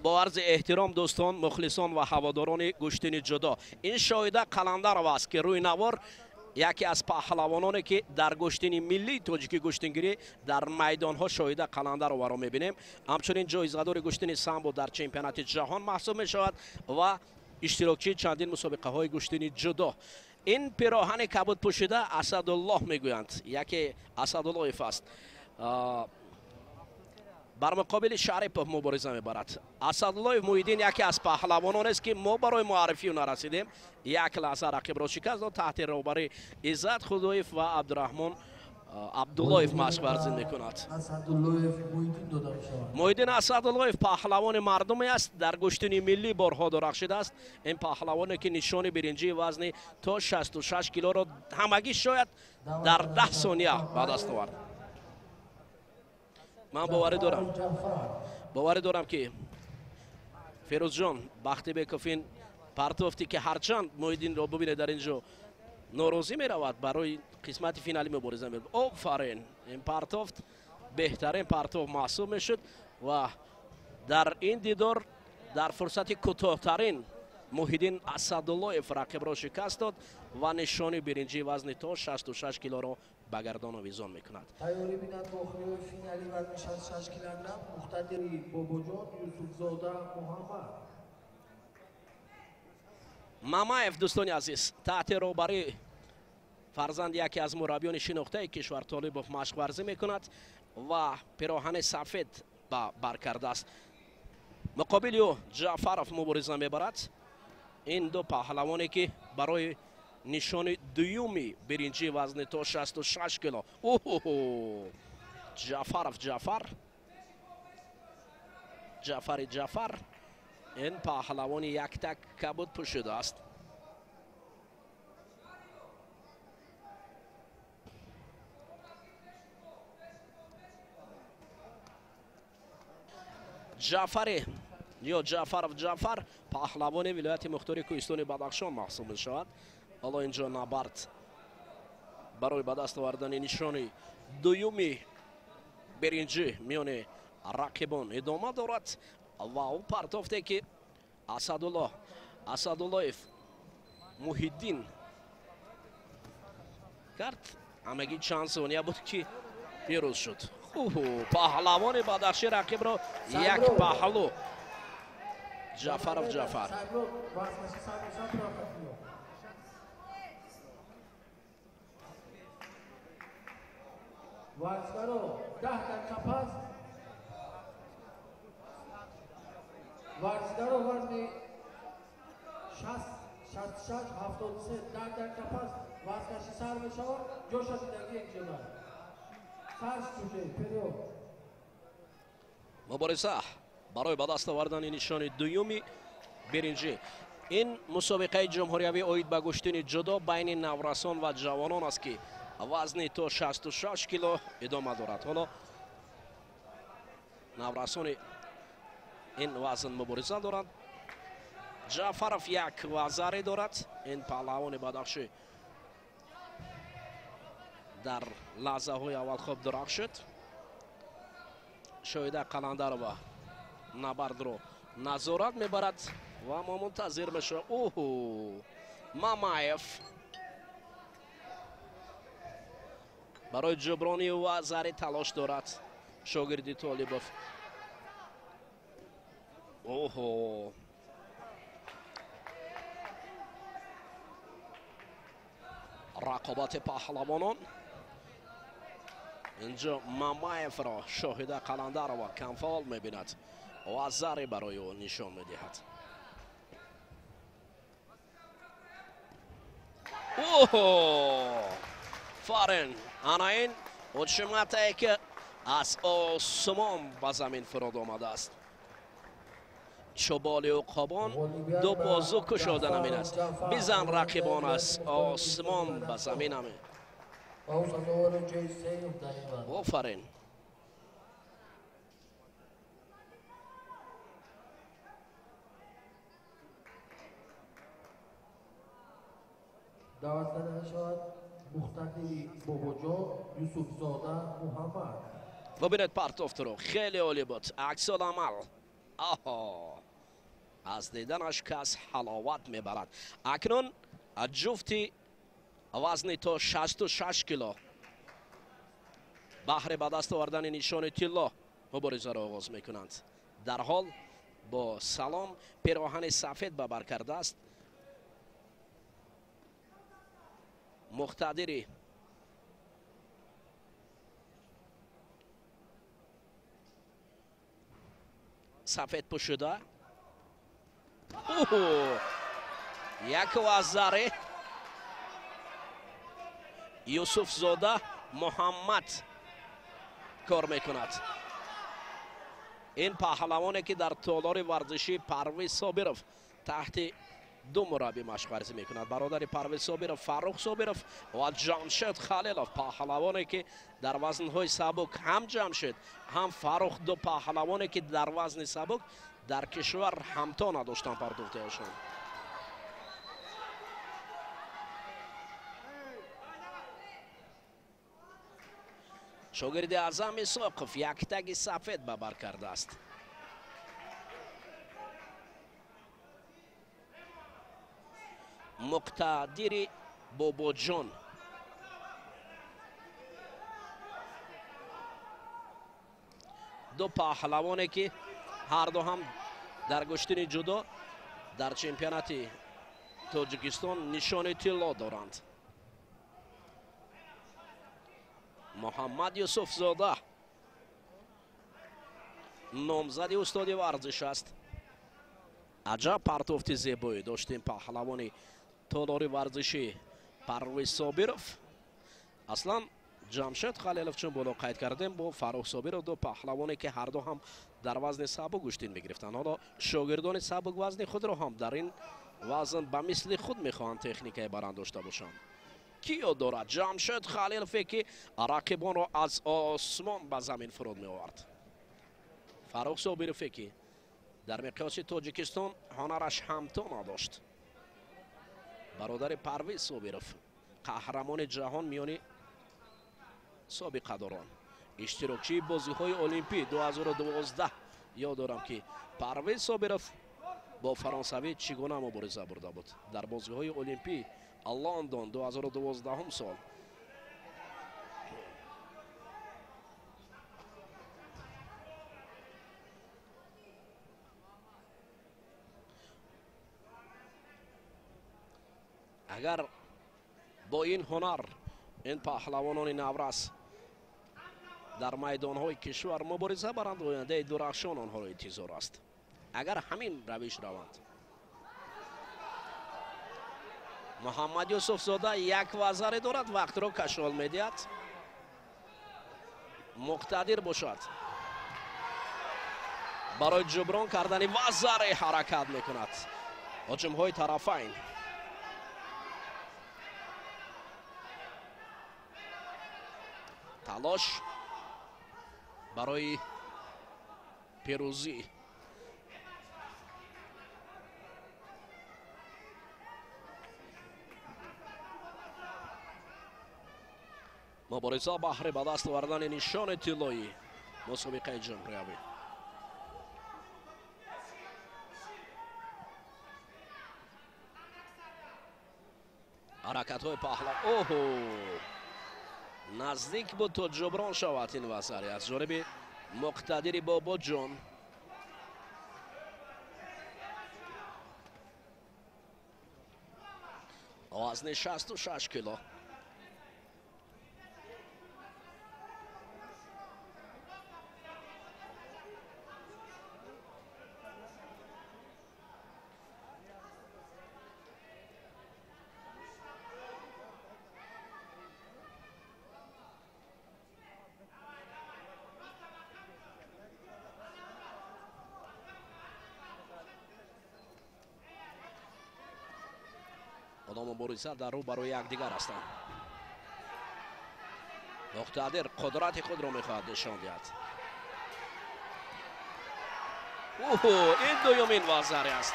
Бо арзи эҳтиром, дӯстон, мухлисон ва ҳаводорони гӯштини ҷудо, ин Шоҳида Қаландарова аст, ки рӯи навор яке аз паҳлавононе, ки дар гӯштини миллии тоҷикӣ гӯштингирӣ дар майдонҳо Шоҳида Қаландароваро мебинем. Ҳамчунин ҷоизадори гӯштини самбо дар чемпионати ҷаҳон маҳсуб мешавад ва иштирокчии чандин мусобиқаҳои гӯштини ҷудо. Ин пироҳани кабуд пӯшида Асадуллоҳ мегӯянд, яке Асадуллоев аст. Бар муқобили Шарипов мубориза мебарад. Асадуллоев Муҳиддин яке аз паҳлавононест, ки мо барои муаррифӣ нарасидем. Як лаҳза рақибро шикаст дод. Таҳти роҳбари Иззат Худоев ва Абдураҳмон Абдуллоев машқ варзӣ мекунад. Муҳиддин Асадуллоев паҳлавони мардуме аст, дар гӯштини миллӣ борҳо дурахшидааст. Ин паҳлавоне, ки нишони биринҷии вазни то 66 килоро ҳамагӣ шояд дар 10 сония ба даст овард. Ман боварӣ дорам, ки Ферӯзҷон Бахтибеков ин партофте, ки ҳарчанд Муҳиддинро бубинед, дар ин ҷо норозӣ меравад, барои қисмати финалӣ мубориза мебарад. Офарин, ин партофт беҳтарин партофт маҳсуб мешуд ва дар ин дидор дар фурсати кӯтоҳтарин Муҳиддин Асадуллоев рақибро шикаст дод ва нишони биринҷии вазни то 66 килоро ба гардон овезон мекунад. Тайёрӣ бинад охириҳои финали вазни 66 килограмм Муқтадири Бобоҷон Юсуфзода Муҳаммад. Мамаев, дӯстони азиз, таҳти роҳбарии фарзанди яке аз мураббиёни шинохтаи кишвар Толибов машқварзӣ мекунад ва пироҳани сафед ба бар кардааст. Муқобили ӯ Ҷаъфаров мубориза мебарад. Ин ду паҳлавоне, ки барои нишони дуюми биринҷии вазни то 66 кило. Оҳо, Ҷаъфаров Ҷаъфар, Ҷаъфари Ҷаъфар, ин паҳлавони яктак кабуд пӯшидааст. Ҷаъфари ё Ҷаъфаров Ҷаъфар паҳлавони вилояти мухтори кӯҳистони Бадахшон маҳсуб мешавад. Ҳоло инҷо набард барои ба даст овардани нишони дуюми биринҷӣ миёни рақибон идома дорад ва ӯ партофте, ки Асадулло Асадуллоев Муҳиддин кард, ҳамагӣ чанд сония буд, ки пирӯз шуд. Паҳлавони бадахши рақибро як паҳлӯ. Ҷаъфаров Ҷаъфар. Сайрод вазнаши сар мешавад. Варзишгаро 10 дақиқа пас варзишгаро вазни 66, 73 10 дақиқа пас вазнкашӣ сар мешавад. Ҷоша дидагӣ инҷода сарш кушед вперёд. Мубориза барои ба даст овардани нишони дуюми биринҷӣ. Ин мусобиқаи ҷумҳуриявӣ оид ба гӯштини ҷудо байни наврасон ва ҷавонон аст, ки вазни то 66 кило идома дорад. Ҳоло наврасони ин вазн мубориза доранд. Ҷаъфаров як вазаре дорад. Ин паҳлавони бадахшӣ дар лаҳзаҳои аввал хуб дурахшид. Шоҳида Қаландарова набардро назорат мебарад ва мо мунтазир мешавем. Оҳу, Мамаев барои ҷуброни вазари талош дорад, шогирди Толибов. Оҳо, рақобати паҳлавонон инҷо. Мамаевро Шоҳида Қаландарова камфаъол мебинад ва заре барои ӯ нишон медиҳад. Оҳо, фарин, ана ин учматае, ки аз осмон ба замин фуруд омадааст. Чӯболи уқобон ду бозу кушода намин аст. Бизан рақибон аз осмон ба замин аме. Ва ӯ сазовори ҷои сеюм дар ин вазн. Офарин. Даъват карда мешавад Мухтадири Бобоҷон Юсуфзода Муҳаммад. Бубинед партофтро, хеле олӣ буд аксуламал. Аҳо, аз диданаш кас ҳаловат мебарад. Акнун ҷуфти вазни то 66 кило баҳри ба даст овардани нишони тилло муборизаро оғоз мекунанд. Дарҳол бо салом пироҳани сафед ба бар кардааст. Муқтадири сафед пӯшида. Як вазаре Юсуфзода Муҳаммад кор мекунад. Ин паҳлавоне ки дар толори варзишии Парвиз Собиров таҳти ду мураббӣ машқварзӣ мекунад. Бародари Парвиз Собиров Фаррух Собиров ва Ҷамшед Халилов, паҳлавоне ки дар вазнҳои сабук ҳам Ҷамшед ҳам Фаррух, ду паҳлавоне ки дар вазни сабук дар кишвар ҳамто надоштанд пардохтаашон. Шогирди Аъзам Исоқов яктаги сафед ба бар кардааст. Муқтадири Бобоҷон ду паҳлавоне ки ҳарду ҳам дар гӯштини ҷудо дар чемпионати Тоҷикистон нишони тилло доранд. Муҳаммад Юсуфзода номзади устоди варзиш аст. Аҷаб партофти зебое доштем паҳлавони толори варзишӣ Парвиз Собиров. Аслан Ҷамшед Халилов, чун боло қайд кардем, бо Фаррух Собиров ду паҳлавоне ки ҳарду ҳам дар вазни сабук гӯштин мегирифтанд. Ҳоло шогирдони сабук вазни худро ҳам дар ин вазн ба мисли худ мехоҳанд техникаи баранд дошта бошанд. Ки ёд дорад Ҷамшед Халилове ки рақибонро аз осмон ба замин фуруд меовард? Фаррух Собирове ки дар миқёси Тоҷикистон ҳунараш ҳамто надошт. Бародари Парвиз Собиров, қаҳрамони ҷаҳон миёни собиқадорон, иштирокчии бозиҳои Олимпӣ 2012. Ёд дорам ки Парвиз Собиров бо фаронсавӣ чӣ гуна мубориза бурда буд дар бозиҳои Олимпӣ Лондон 2012 сол. Агар бо ин ҳунар ин паҳлавонони наврас дар майдонҳои кишвар мубориза баранд, ояндаи дурахшон онҳоро интизор аст. Агар ҳамин равиш раванд. Муҳаммад Юсуфзода як вазаре дорад, вақтро кашол медиҳад. Муқтадир бошад, барои ҷуброн кардани вазаре ҳаракат мекунад. Ҳуҷумҳои тарафайн. Талош барои пирӯзӣ. Мубориза баҳри ба даст овардани нишони тиллоӣ мусобиқаи ҷумҳуриявӣ. Ҳаракатҳои паҳлав. Оҳо, наздик буд то ҷуброн шавад ин вазари аз ҷониби Муқтадири Бобоҷон. Вазни 66 кило. Одам мубориза дар рӯ барои якдигар ҳастанд. Муқтадир қудрати худро мехоҳад нишон диҳад. Оҳо, ин дуюмин вазаре аст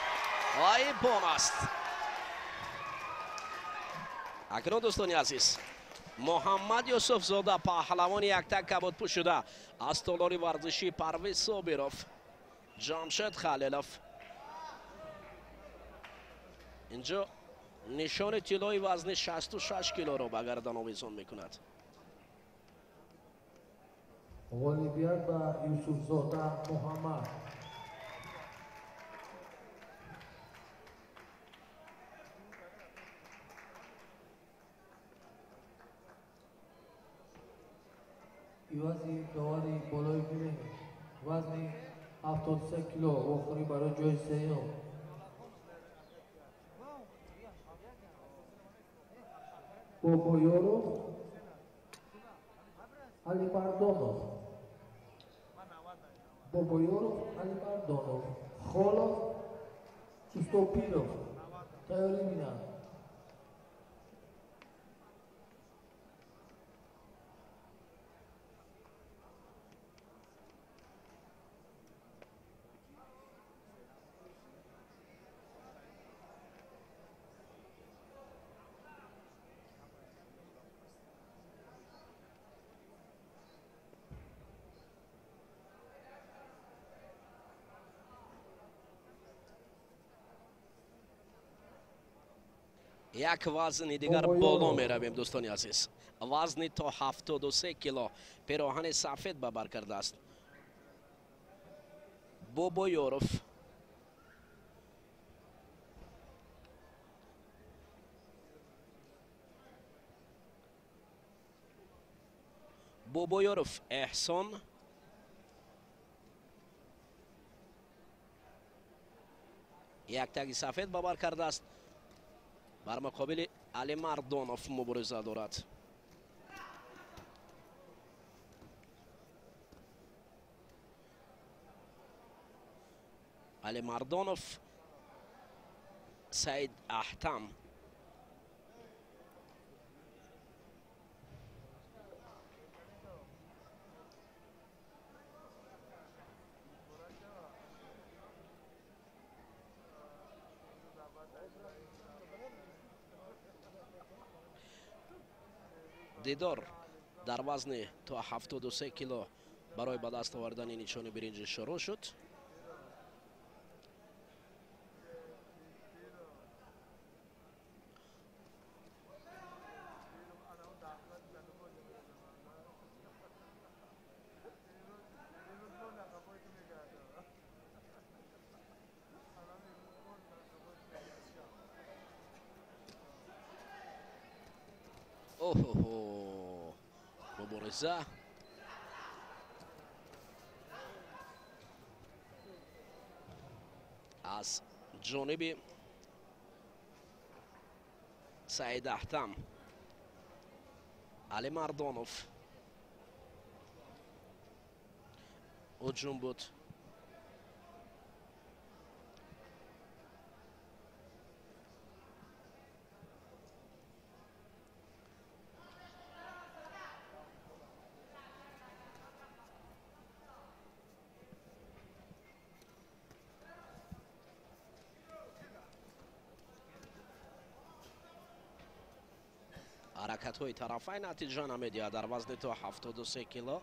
ва ин пон аст. Акнун дӯстони азиз, Муҳаммад Юсуфзода паҳлавони яктак кабудпӯш шуда аз толори варзишии Парвиз Собиров Ҷамшед Халилов инҷо нишони тиллои вазни 66 килоро ба гардан овезон мекунад. Ғолибият ба Юсуфзода Муҳаммад. Ивази довари болои бинем вазни 73 кило вохӯрӣ барои ҷои сеюм. Бобоёров Алимардонов, Бобоёров Алимардонов, Холов Устопиров тайёрӣ бинанд. Як вазни дигар боло меравем, дӯстони азиз. Вазни то 73 кило пироҳани сафед ба бар кардааст Бобоёров. Бобоёров Эҳсон як таги сафед ба бар кардааст, бар муқобили Алимардонов мубориза дорад. Алимардонов Саид Аҳтам. Дидор дар вазни то 73 кило барои ба даст овардани нишони биринҷӣ шурӯъ шуд. Оҳо, мубориза аз ҷониби Саид Аҳтам. Алимардонов ҳуҷум буд. Ҳаракатҳои тарафай натиҷа намедиҳад дар вазни то 73 кило.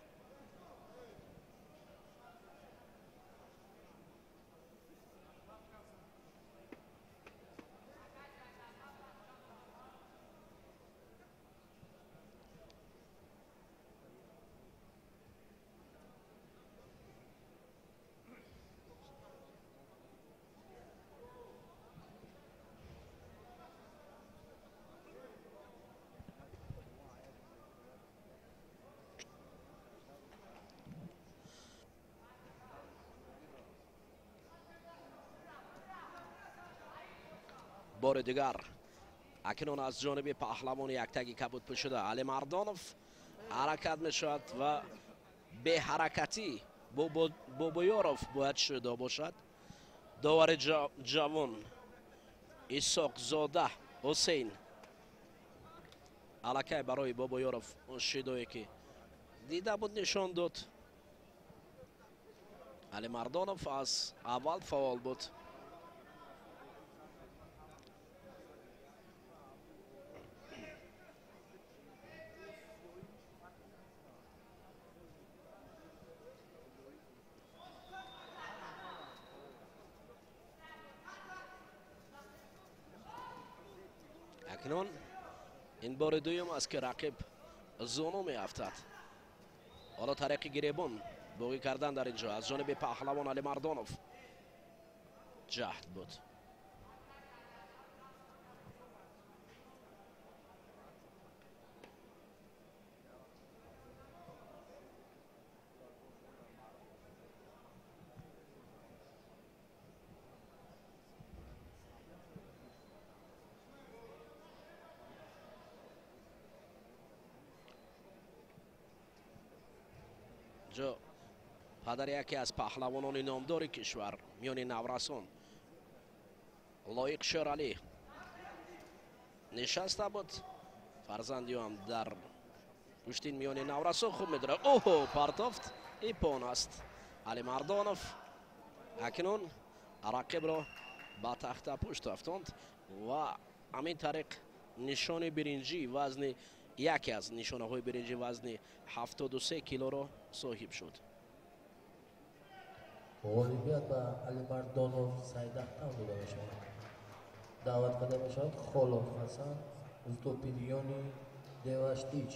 Бори дигар акнун аз ҷониби паҳлавони яктаги кабуд пӯшида Алимардонов ҳаракат мешавад ва беҳаракатӣ Бобоёров бояд шуда бошад. Довари ҷавон Исоқзода Ҳусейн аллакай барои Бобоёров шидое ки дида буд нишон дод. Алимардонов аз аввал фаъол буд. Акнун ин бори дуюм аст, ки рақиб зону меафтад. Ҳоло тариқи гиребон боғӣ кардан дар ин ҷо аз ҷониби паҳлавон Алимардонов ҷаҳд буд. Ҷо падари яке аз паҳлавонони номдори кишвар миёни наврасон Лоиқ Шералӣ нишаста буд. Фарзанди ӯ ҳам дар гӯштин миёни наврасон хуб медорад. Оҳо, партофт, ипон аст Алимардонов. Акнун рақибро ба тахтапушт афтонд ва ҳамин тариқ нишони биринҷӣ вазни яке аз нишонаҳои биринҷи вазни 73 килоро соҳиб шуд. Ғолибият ба Алимардонов Сайдахтам дода мешавад. Даъват карда мешавад Холов Ҳасан, Устопирёни Деваштич.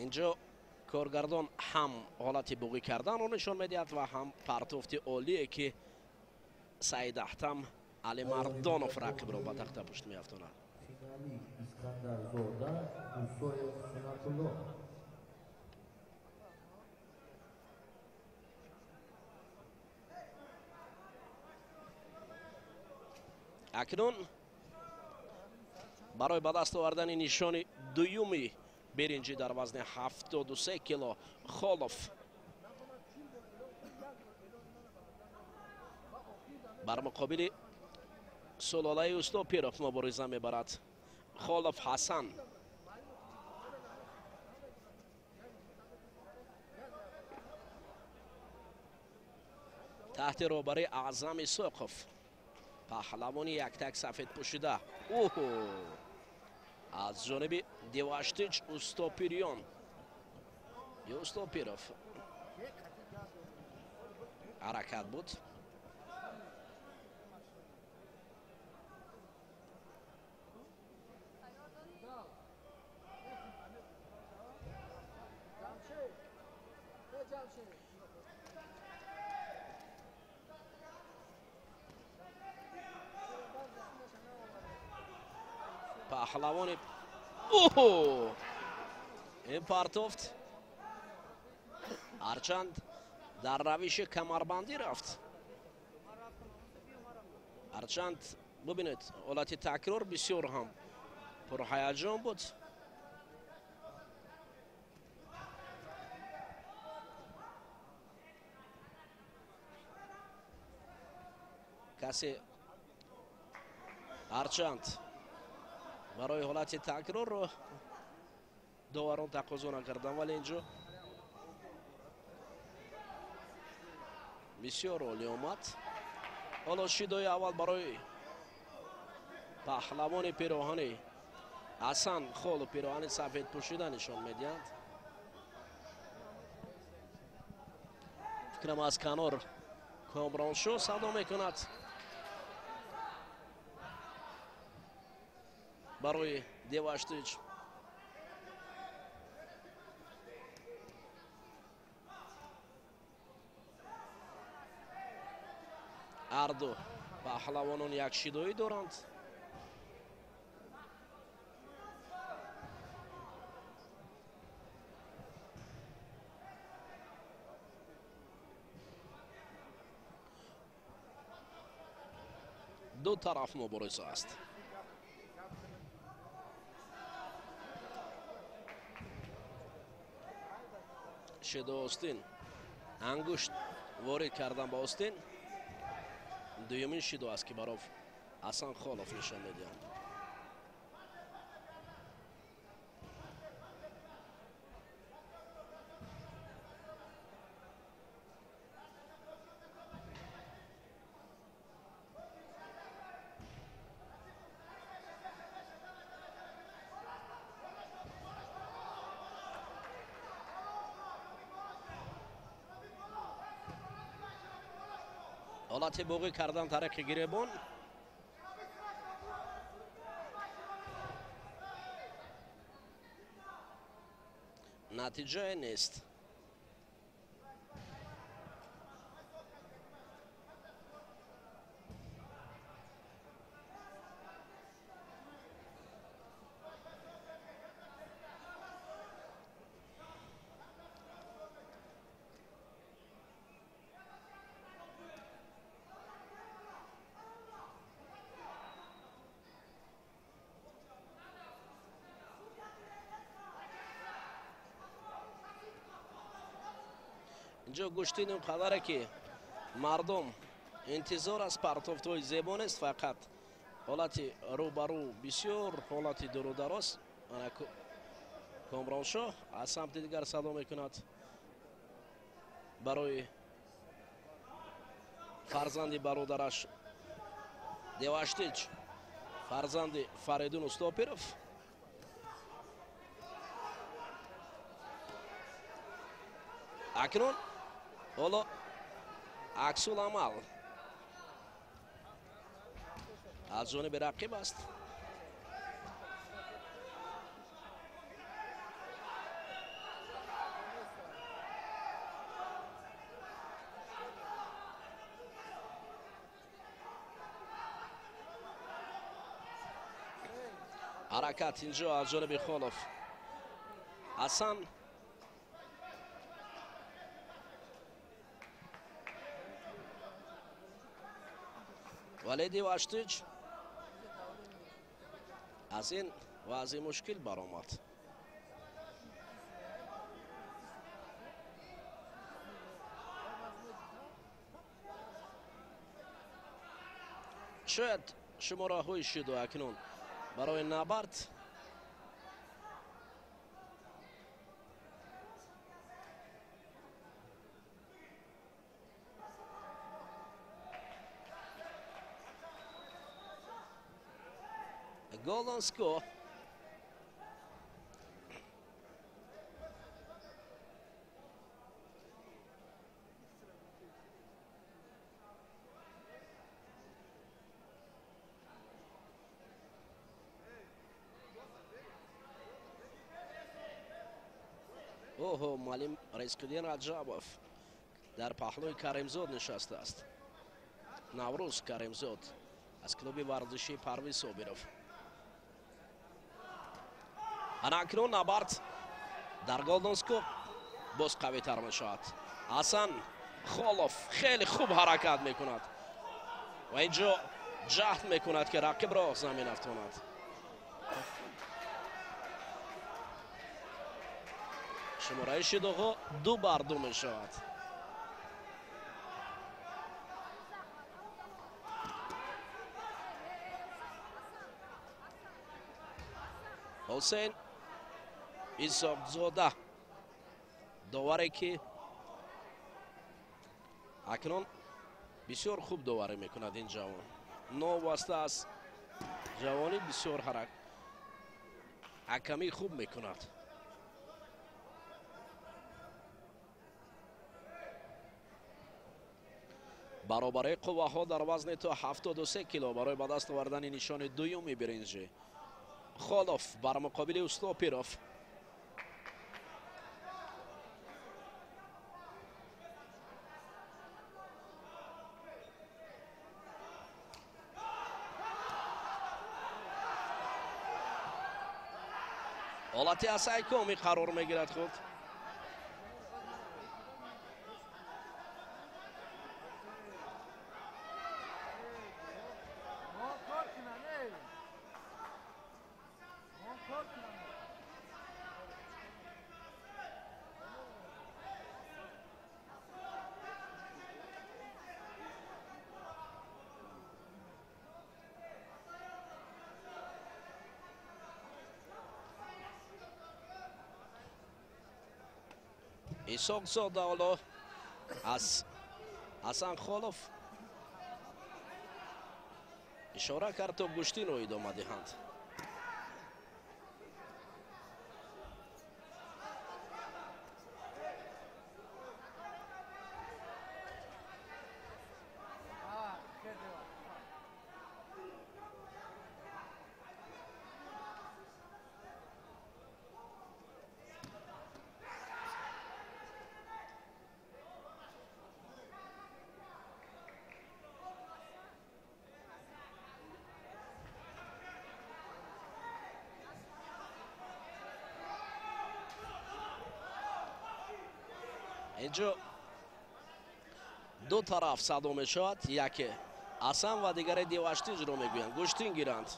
Инҷо коргардон ҳам ҳолати буғӣ карданро нишон медиҳад ва ҳам партофти олие, ки Саидаҳтам Алимардонов рақибро ба тахтапушт меафтонад. Финали Искандарзода Мусоев Сунатулло. Акнун барои ба даст овардани нишони дуюми биринҷӣ дар вазни 73 кило Холов бар муқобили сулолаи Устопиров мубориза мебарад. Холов Ҳасан таҳти роҳбарии Аъзам Исоқов, паҳлавони яктак сафед пӯшида. Оҳо, аз ҷониби Деваштич Устопирён Устопиров ҳаракат буд. Паҳлавони оҳо, ин партофт ҳарчанд дар равиши камарбандӣ рафт. Ҳарчанд бубинед, ҳолати такрор бисёр ҳам пурҳаяҷон буд. Касе ҳарчанд барои ҳолати такрорро доварон тақозо накарданд, вале инҷо бисёр олӣ омад. Ҳоло шидои аввал барои паҳлавони пироҳани Ҳасан Холов, пироҳани сафед пӯшида нишон медиҳанд. Фикрам аз канор Комроншо садо мекунад барои Деваштич. Ҳарду паҳлавонон як шидоӣ доранд. Ду тараф мубориза аст. Шидо остин, ангушт ворид кардан ба остин. Дуюмин шидо аст, ки баров Ҳасан Холов нишон медиҳанд. Ҳолати боғӣ кардан тариқи гиребон. Натиҷае нест. Инҷо гӯштин он қадаре ки мардум интизор аз партофтҳои зебо нест, фақат ҳолати рӯбарӯ бисёр ҳолати дуру дароз. Ана Комроншоҳ аз самти дигар садо мекунад барои фарзанди бародараш Деваштич, фарзанди Фаридун Устопиров. Акнун ҳоло аксуламал аз ҷониби рақиб аст. Ҳаракат инҷо аз ҷониби Холов. Ҳасан вале Деваштич аз ин вазъи мушкил баромад. Шояд шумораҳои шиду акнун барои набард. Golden score. Оҳо, муаллим Ризқиддин Раҷабов дар паҳлӯи Каримзод нишастааст. Наврӯз Каримзод аз клуби варзишии Парвиз Собиров. Ана акнун набард дар Golden Score боз қавитар мешавад. Ҳасан Холов хеле хуб ҳаракат мекунад ва инҷо ҷаҳд мекунад ки рақибро замин афтонад. Шумораи шидоҳо 2-2 мешавад. Ҳусейн Исоқзода, доваре ки акнун бисёр хуб доварӣ мекунад ин ҷавон. Новобаста аз ҷавонӣ бисёр ҳакамӣ хуб мекунад. Баробари қувваҳо дар вазни то 73 кило барои ба даст овардани нишони дуюми биринҷӣ. Холов бар муқобили Устопиров. Ҳолати асайкоми қарор мегирад худ. Исоқзода ҳоло аз Ҳасан Холов ишора кард то гӯштинро идома диҳанд. Инҷо ду тараф садо мешавад, яке Ҳасан ва дигаре Деваштиҷро мегӯянд. Гӯштин гиранд.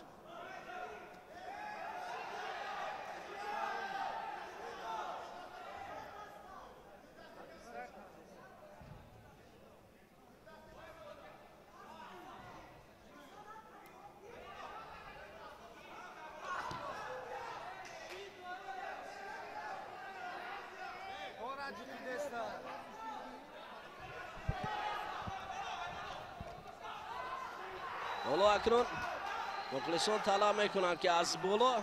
Ҳоло акнун мухлисон талаб мекунанд, ки аз боло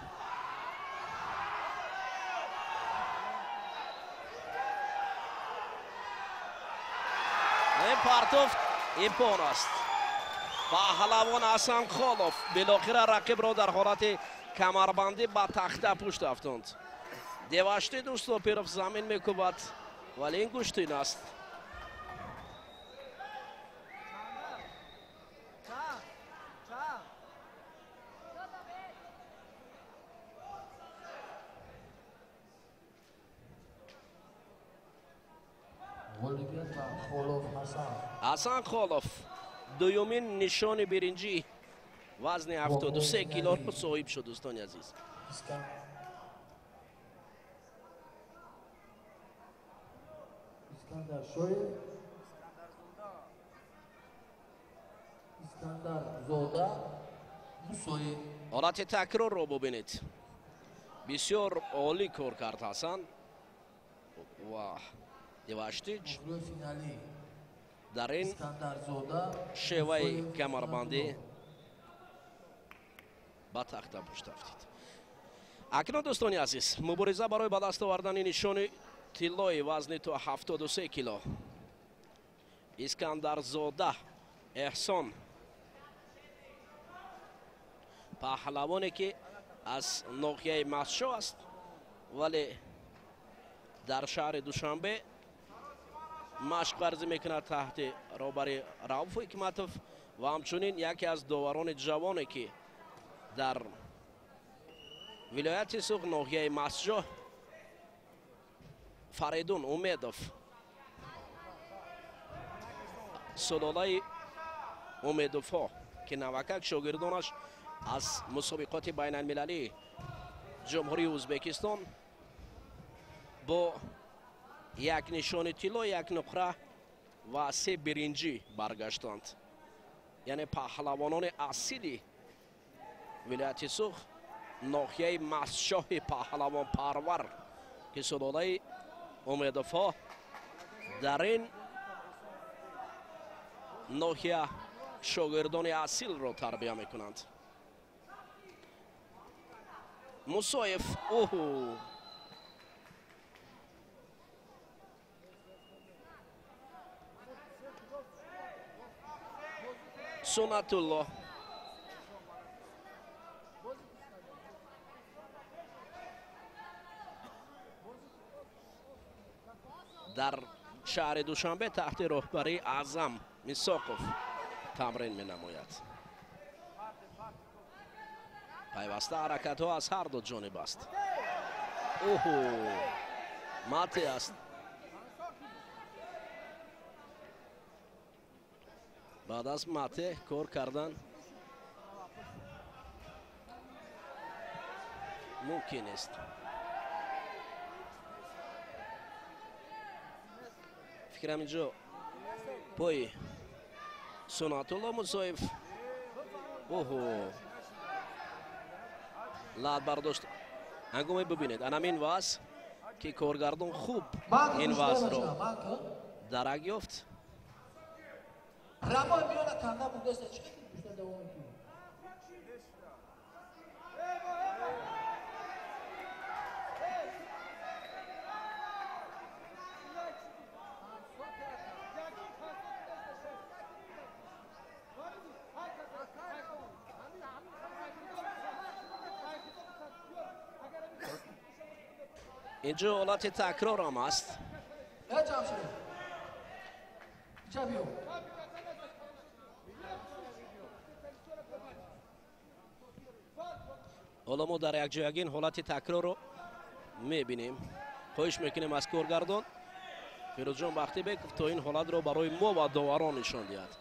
ин партофт импон аст. Паҳлавон Ҳасан Холов билохира рақибро дар ҳолати камарбандӣ ба тахта пушт афтонд. Девашти Дустопиров замин мекӯбад, вале ин гӯштин аст. Ҳасан Холов дуюмин нишони биринҷӣ вазни 73 килоро соҳиб шуд, дӯстони азиз. Ҳолати такрорро бубинед. Бисёр олӣ кор кард Ҳасан ва Деваштиҷ дар ин шеваи камарбандӣ ба тахта пушт афтид. Акнун дӯстони азиз, мубориза барои ба даст овардани нишони тиллои вазни то 73 кило. Искандарзода Эҳсон, паҳлавоне ки аз ноҳияи Масшо аст, вале дар шаҳри Душанбе машқ варзӣ мекунад таҳти роҳбари Рауф Ҳикматов ва ҳамчунин яке аз доварони ҷавоне ки дар вилояти Суғд ноҳияи Масҷо Фаридун Умедов, сулолаи Умедовҳо, ки навакак шогирдонаш аз мусобиқоти байналмилалии Ҷумҳурии Ӯзбекистон бо як нишони тилло, як нуқра ва се биринҷӣ баргаштанд. Яъне паҳлавонони асили вилояти Суғд, ноҳияи Масшоҳи паҳлавонпарвар, ки сулолаи Умедовҳо дар ин ноҳия шогирдони асилро тарбия мекунанд. Мусоев, оҳу, Сунатулло дар шаҳри Душанбе таҳти роҳбарии Аъзам Мисоқов тамрин менамояд. Пайваста ҳаракатҳо аз ҳар ду ҷониб аст. Оҳу, мате аст. Баъд аз мате кор кардан мумкин нест. Фикрам инҷо пои Сунатулло Мусоев, оҳу, лат бардошт. Ҳангоме бибинед анамин вазъ ки коргардон хуб ин вазъро дарак ёфт. Инҷо ҳолати такрор ҳам аст. Ҳоло мо дар якҷоягин ҳолати такрорро мебинем. Хоҳиш мекунем аз коргардон Фирӯзҷон Бахтибеков то ин ҳолатро барои мо ва доварон нишон диҳад.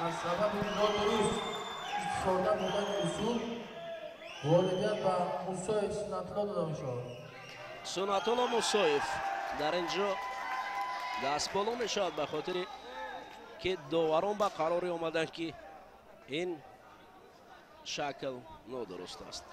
Аз сабаби нодуруст истифода бурдани усул ғолибият ба Мусоев Сунатулло дода мешавад. Сунатулло Мусоев дар ин ҷо дастболо мешавад, ба хотире ки доварон ба қароре омаданд, ки ин шакл нодуруст аст.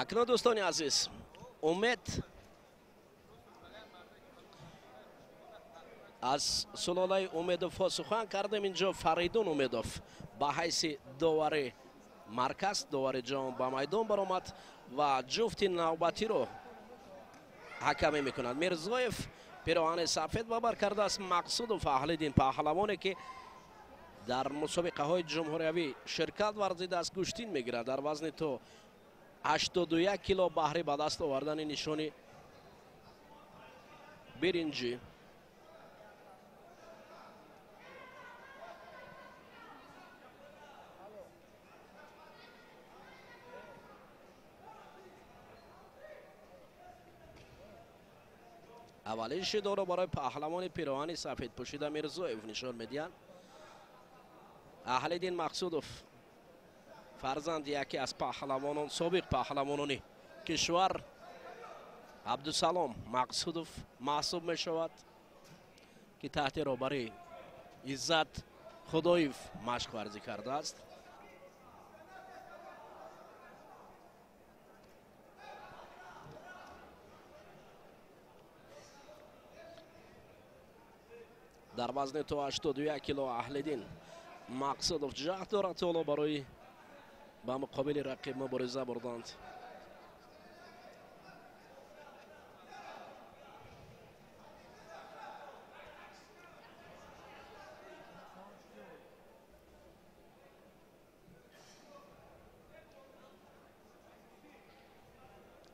Акнун, дӯстони азиз, Умед аз сулолаи Умедовҳо сухан кардем. Инҷо Фаридун Умедов ба ҳайси довари марказ, довари ҷаҳон ба майдон баромад ва ҷуфти навбатиро ҳакамӣ мекунад. Мирзоев пироҳани сафед ба бар кардааст. Мақсудов Аҳлиддин, паҳлавоне ки дар мусобиқаҳои ҷумҳуриявӣ ширкат варзидааст, гӯштин мегирад дар вазни то 81 кило баҳри ба даст овардани нишони биринҷӣ. Аввалин шидоро барои паҳлавони пироҳани сафедпӯшида Мирзоев нишон медиҳанд. Аҳлиддин Мақсудов, фарзанди яке аз паҳлавонон, собиқ паҳлавонони кишвар Абдусалом Мақсудов маҳсуб мешавад, ки таҳти роҳбарии Иззат Худоев машқ варзӣ кардааст. Дар вазни то 81 кило Аҳлиддин Мақсудов ҷаҳд дорад ҳоло барои ба муқобили рақиб мубориза бурданд.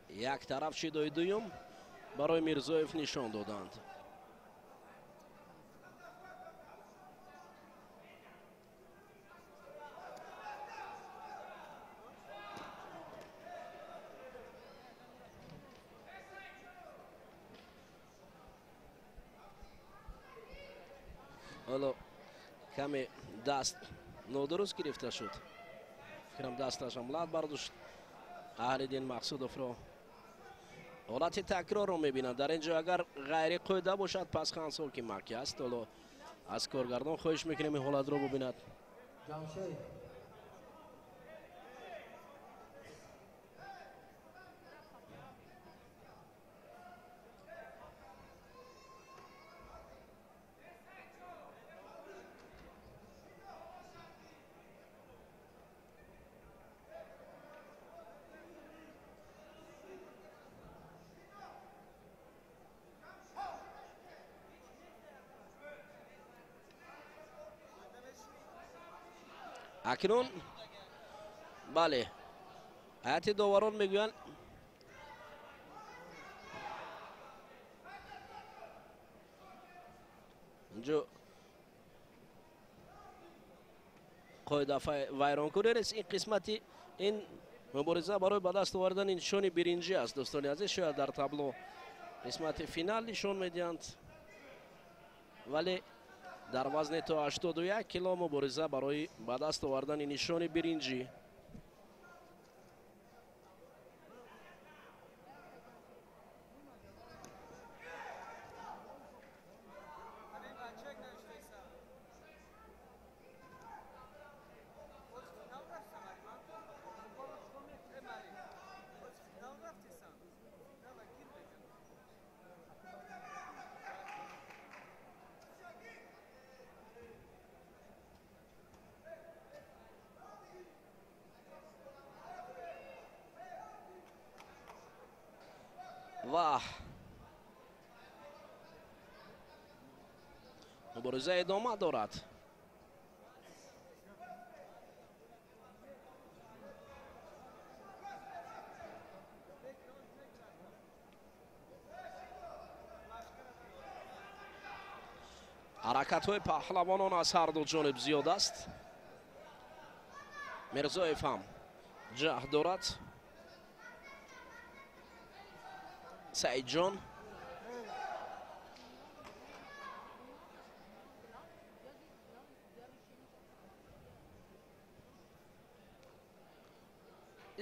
Як тараф шидои дуюм барои Мирзоев нишон доданд. Ҳоло каме даст нодуруст гирифта шуд. Фикрам дасташам лат бардошт Аҳлиддин Мақсудовро. Ҳолати такрорро мебинанд. Дар ин ҷо агар ғайриқоида бошад, пас хансол ки маки аст. Ҳоло аз коргардон хоҳиш мекунем ин ҳолатро бубинад. Акнун бале, ҳайати доварон мегӯянд инҷо қоида вайронкунӣ нест. Ин қисмати ин мубориза барои ба даст овардани нишони биринҷӣ аст, дӯстони азиз. Шояд дар табло қисмати финал нишон медиҳанд, вале дар вазни то 81 кило мубориза барои ба даст овардани нишони биринҷӣ. Ва мубориза идома дорад. Ҳаракатҳои паҳлавонон аз ҳар ду ҷониб зиёд аст. Мирзоев ҳам ҷаҳд дорад. Саидҷон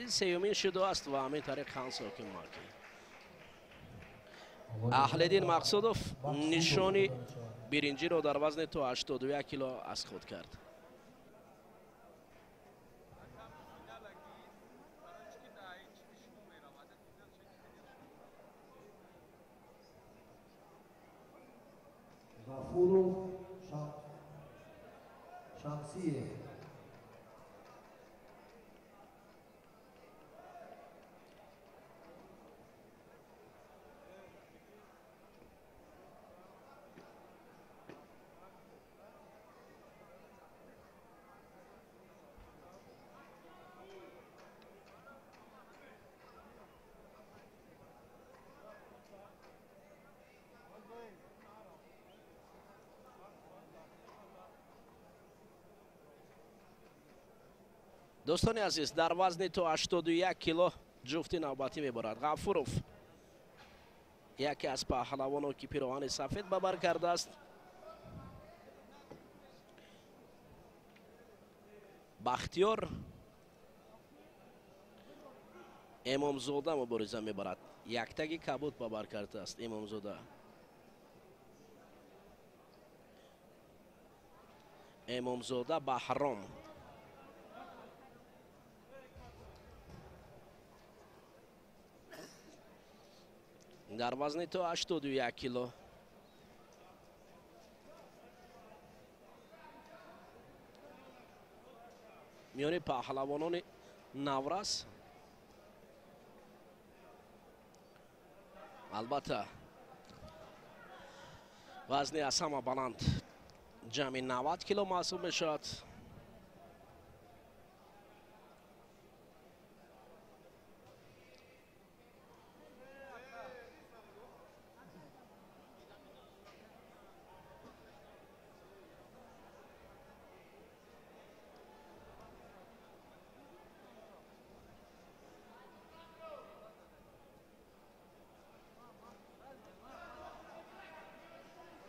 ин сеюмин шудааст ва ҳамин тариқ ҳансокин маркӣ. Аҳлиддин Мақсудов нишони биринҷиро дар вазни то 81 кило аз худ кард. Ғафуров Шамсиев. Дӯстони азиз, дар вазни то 81 кило ҷуфти навбатӣ мебарад. Ғафуров яке аз паҳлавоно, ки пироҳани сафед ба бар кардааст. Бахтиёр Эмомзода мубориза мебарад. Яктаги кабуд ба бар кардааст Эмомзода. Эмомзода Баҳром. Дар вазни то 81 кило. Миёни паҳлавонони наврас албатта вазни аз ҳама баланд ҷамъи 90 кило маҳсуб мешавад.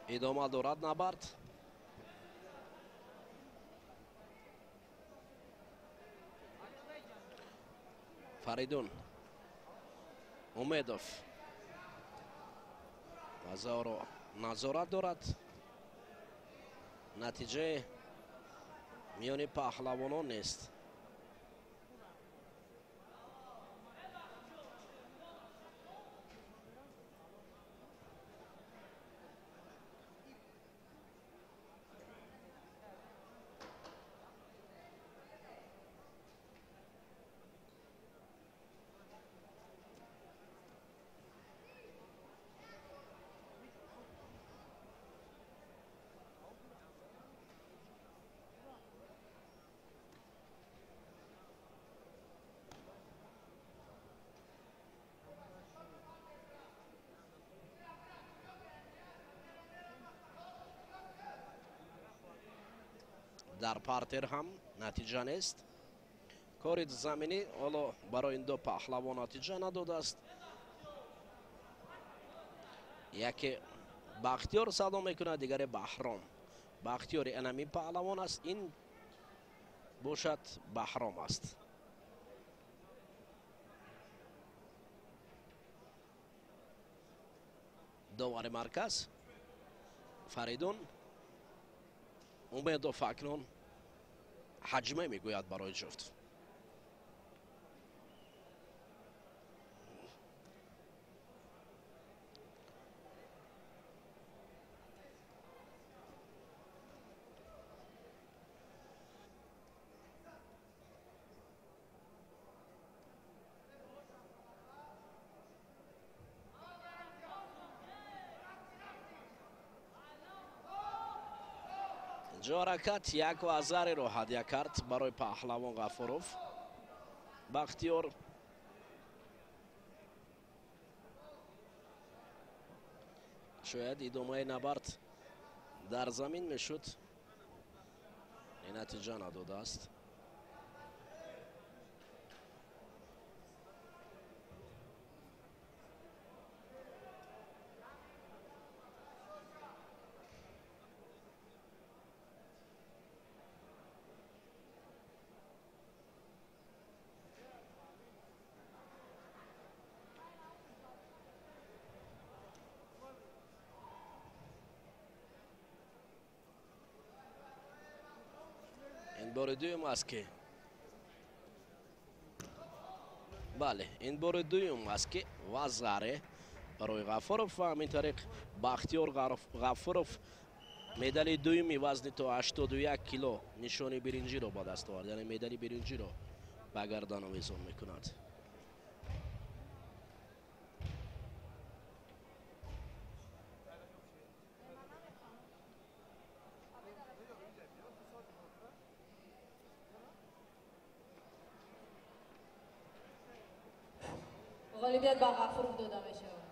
Идома дорад набард. Фаридун Умедов вазаро назорат дорад. Натиҷаи миёни паҳлавонон нест. Дар партер ҳам натиҷа нест. Кори заминӣ ҳоло барои ин ду паҳлавон натиҷа надодааст. Яке Бахтиёр садо мекунад, дигаре Баҳром. Бахтиёри анамин паҳлавон аст, ин бошад Баҳром аст. Довари марказ Фаридун Умедов акнун ҳаҷме мегӯяд барои ҷуфт. Ҷо ҳаракат як вазареро ҳадя кард барои паҳлавон Ғафуров. Бахтиёр шояд идомаи набард дар замин мешуд, натиҷа надодааст. Бори дуюм аст ки, бале, ин бори дуюм аст ки вазаре барои Ғафуров ва ҳамин тариқ Бахтиёр Ғафуров медали дуюми вазни то 81 кило нишони биринҷиро ба даст овард, яъне медали биринҷиро ба гардан овезон мекунад. Ғолибият ба Ғафуров дода мешавад.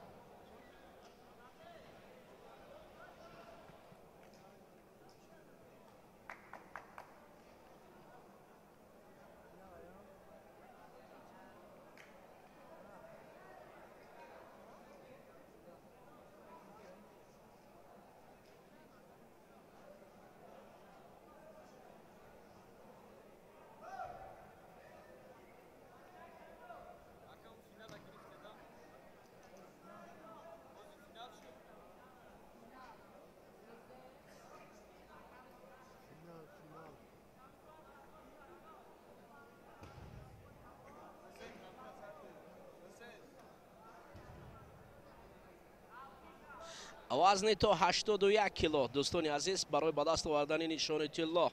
Вазни то 81 кило, дӯстони азиз, барои ба даст овардани нишони тилло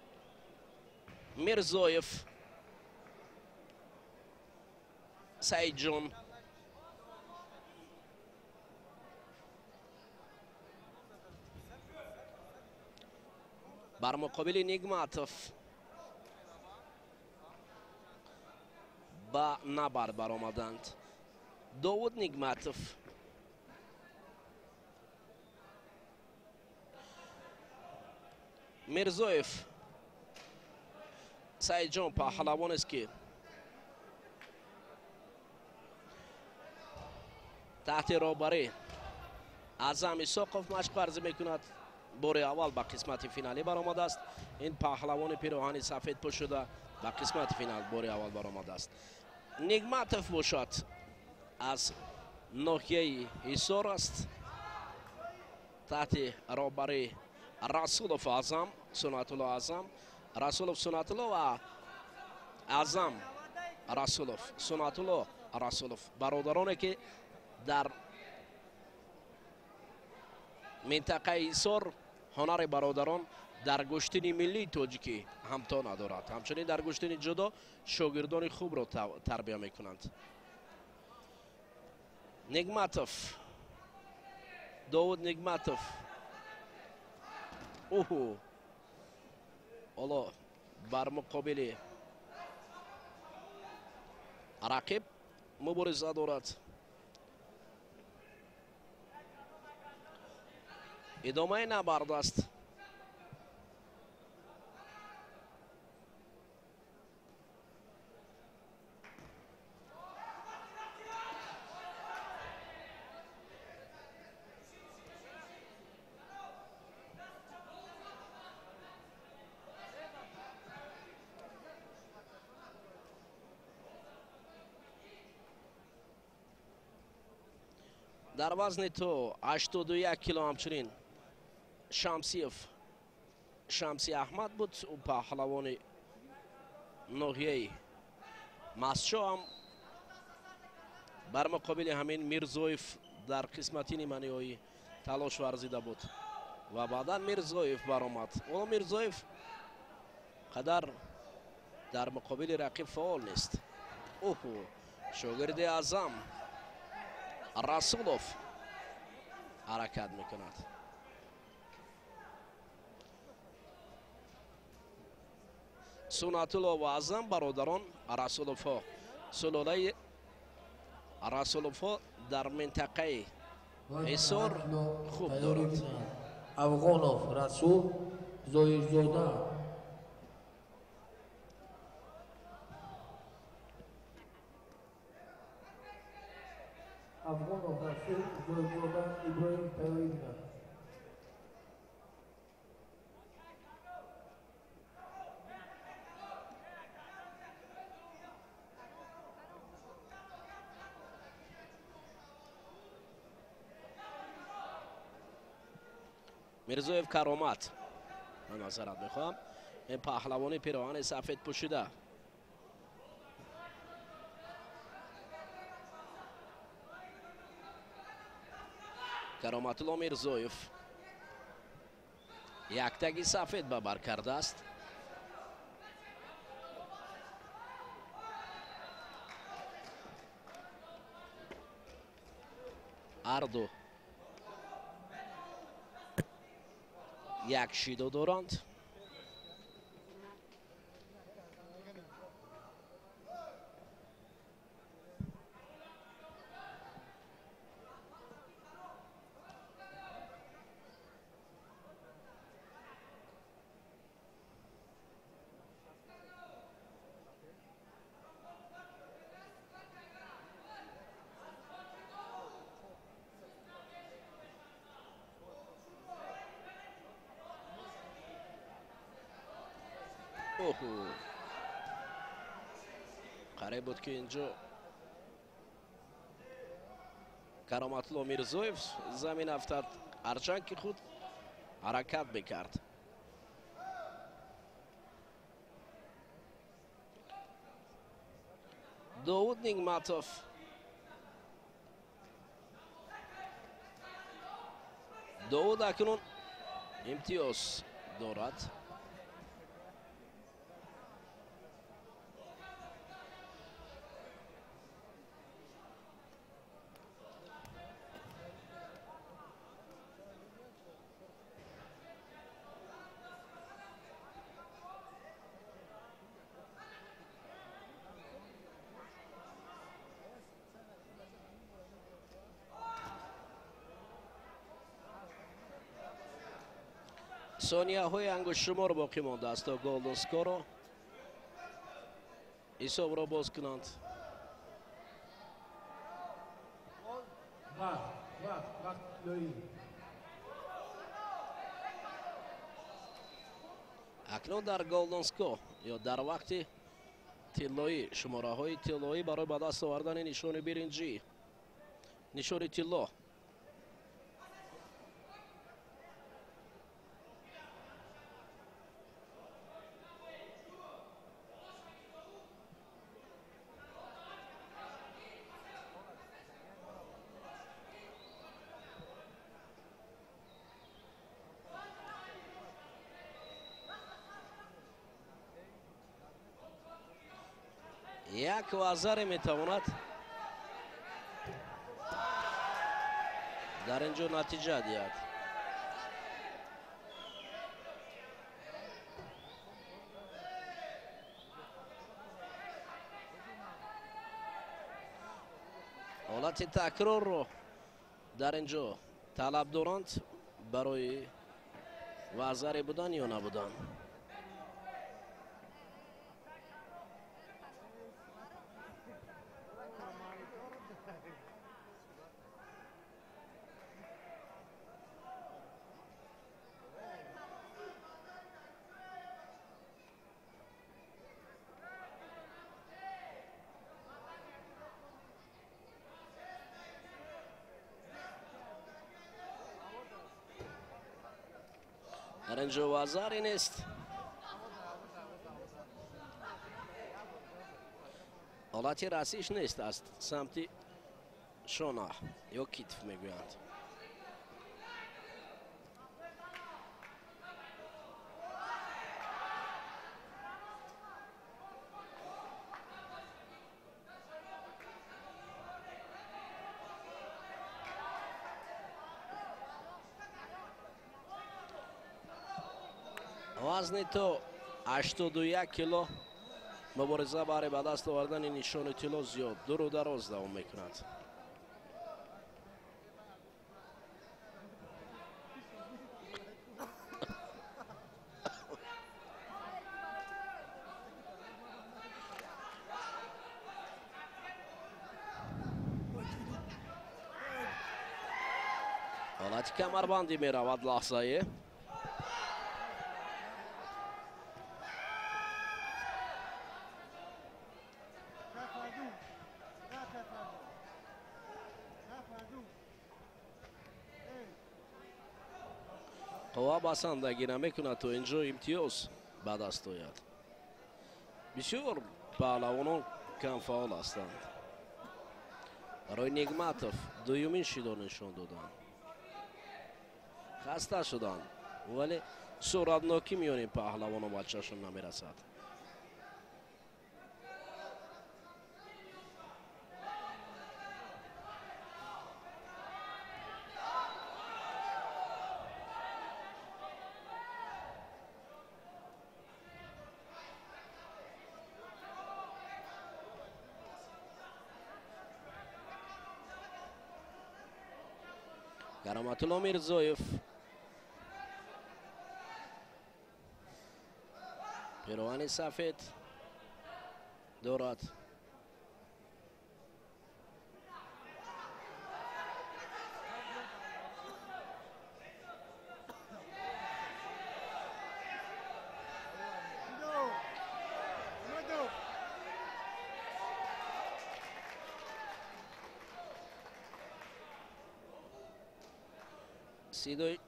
Мирзоев Саидҷон бар муқобили Нигматов ба набард баромаданд. Довуд Нигматов Мирзоев Саидҷон паҳлавонест ки таҳти роҳбарӣ Аъзам Исоқов машқварзӣ мекунад. Бори аввал ба қисмати финалӣ баромадааст. Ин паҳлавони пироҳани сафед пӯшуда ба қисмати финал бори аввал баромадааст. Нигматов бошад аз ноҳияи Ҳисор аст, таҳти роҳбарӣ Расулов Аъзам, Сунатулло Аъзам, Расулов Сунатулло ва Аъзам Расулов, Сунатулло Расулов, бародароне ки дар минтақаи Ҳисор ҳунари бародарон дар гӯштини миллии тоҷикӣ ҳамто надорад. Ҳамчунин дар гӯштини ҷудо шогирдони хубро тарбия мекунанд. Нигматов, Довуд Нигматов, уҳу, ҳоло бар муқобили рақиб мубориза дорад. Идомаи набард аст. Дар вазни то 81 кило ҳамчунин Шамсиев Шамси Аҳмад буд, ӯ паҳлавони ноҳияи Масчо ҳам бар муқобили ҳамин Мирзоев дар қисмати ниманиҳоӣ талош варзида буд ва баъдан Мирзоев баромад. Ҳоло Мирзоев қадар дар муқобили рақиб фаъол нест. Оҳу, шогирди Аъзам Расулов ҳаракат мекунад. Сунатулло ва Аъзам бародарон Расуловҳо, сулолаи Расуловҳо дар минтақаи Ҳисор хуб дорад. Афғонов Расул Зоирзода. Афғонов Расул Зоирзода Иброҳим тайёрӣ мекунад. Мирзоев Каромат, ман назарат мехоҳам, ин паҳлавони пироҳани сафед пӯшида. Кароматулло Мирзоев яктаги сафед ба бар кардааст. Ҳарду як шидо доранд. Оҳу, қариб буд ки инҷо Кароматулло Мирзоев замин афтад, ҳарчанд ки худ ҳаракат мекард. Довуд Нигматов Довуд акнун имтиёз дорад. Сонияҳои ангуштшумор боқӣ мондааст то голден скоро ҳисобро боз кунанд. Акнун дар голден ско ё дар вақти тиллоӣ, шумораҳои тиллоӣ барои ба даст овардани нишони биринҷӣ, нишони тилло. Як вазаре метавонад дар ин ҷо натиҷа диҳад. Ҳолати такрорро дар ин ҷо талаб доранд барои вазаре будан ё набудан. Дар инҷо вазаре нест. Ҳолати расиш нест аз самти шона ё китф мегӯянд. Вазни то 81 кило мубориза барои ба даст овардани нишони тилло зиёд дуру дароз давом мекунад. Ҳолати камарбандӣ меравад лаҳзае. Қувва басандагӣ намекунад то инҷо имтиёз ба даст ояд. Бисёр паҳлавонон камфаъол ҳастанд. Барои Нигматов дуюмин шидо нишон доданд. Хаста шуданд, вале суратнокӣ миёни паҳлавонон ба чашм намерасад. Кароматулло Мирзоев пироҳани сафед дорад.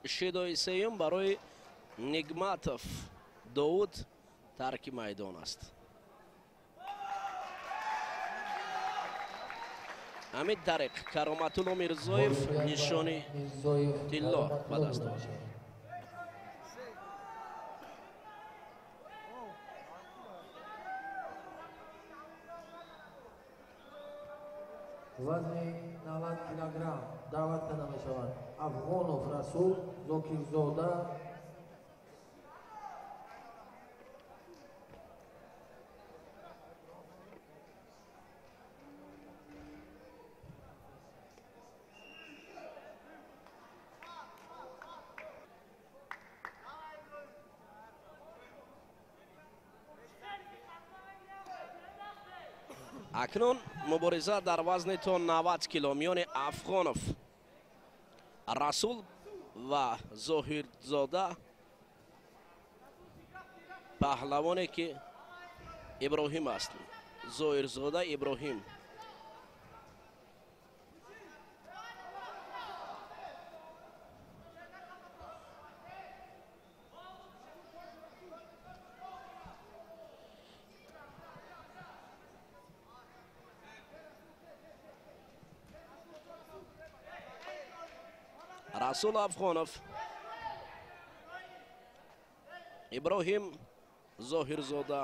Шидои сеюм барои Нигматов Довуд тарки майдон аст. Ҳамин тариқ Кароматулло Мирзоев нишони тилло ба даст овард. Вазни 90 килограмм даъват карда мешавад Афғонов Расул Зокирзода. Акнун мубориза дар вазни то 90 кило миёни Афғонов Расул ва Зоҳирзода, паҳлавоне ки Иброҳим аст. Зоҳирзода Иброҳим. Расул Афғонов, Иброҳим Зоҳирзода.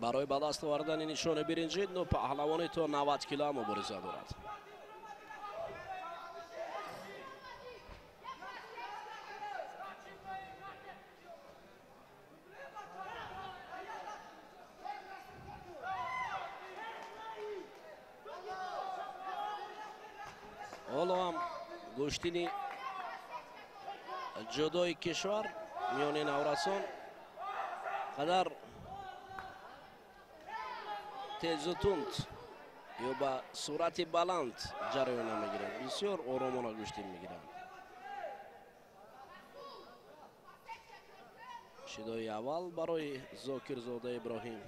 Барои ба даст овардани нишони биринҷӣ ну паҳлавони то 90 кило мубориза дорад. Ҳоло ҳам гӯштини ҷудои кишвар миёни наврасон Қадар тезу тунд ё ба суръати баланд ҷараён намегирад, бисёр оромона гӯштин мегиранд. Шидои аввал барои Зокирзода Иброҳим.